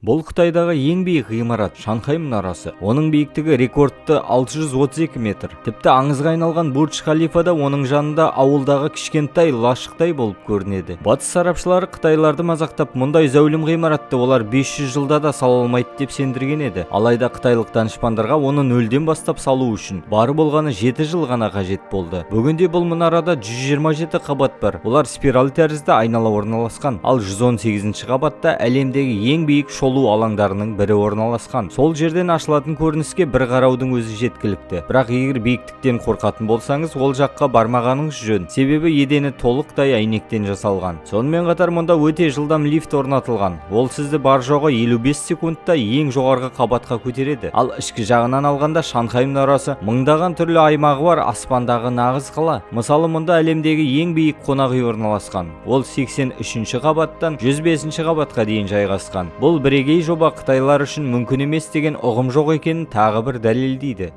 Бұл Қытайдағы ең биік ғимарат – Шанхай мұнарасы. Оның биіктігі рекордты 632 метр. Тіпті аңызға айналған Бурдж Халифа да оның жанында ауылдағы кішкентай лашықтай болып көрінеді. Батыс сарапшылары қытайларды мазақтап, мұндай зәулім ғимаратты олар 500 жылда да сала алмайды деп сендірген еді. Алайда қытайлық данышпандарға оны нөлден бастап салу үшін бар болғаны 7 жыл ғана қажет болды. Бүгінде бұл мұнарада 127 қабат бар. Олар спираль тәрізді айнала орналасқан. Ал 118 қабатта әлемдегі ең биік шолу алаңдарының бірі орналасқан. Сол жерден ашылатын көрініске бір қараудың өзі жеткілікті. Бірақ егер биіктіктен қорқатын болсаңыз, ол жаққа бармағаныңыз жөн. Себебі едені толықтай әйнектен жасалған. Сонымен қатар мұнда өте жылдам лифт орнатылған. Ол сізді бар жоғы 55 секундта ең жоғарғы қабатқа көтереді. Ал ішкі жағынан алғанда, Шанхай мұнарасы мыңдаған түрлі аймағы бар аспандағы нағыз қала. Мысалы, мұнда әлемдегі ең биік қонақ үй орналасқан. Ол 83 қабаттан 105 қабатқа дейін жайғасқан. Бұл бірегей жоба қытайлар үшін мүмкін емес деген ұғым жоқ екенін тағы бір дәлелдейді.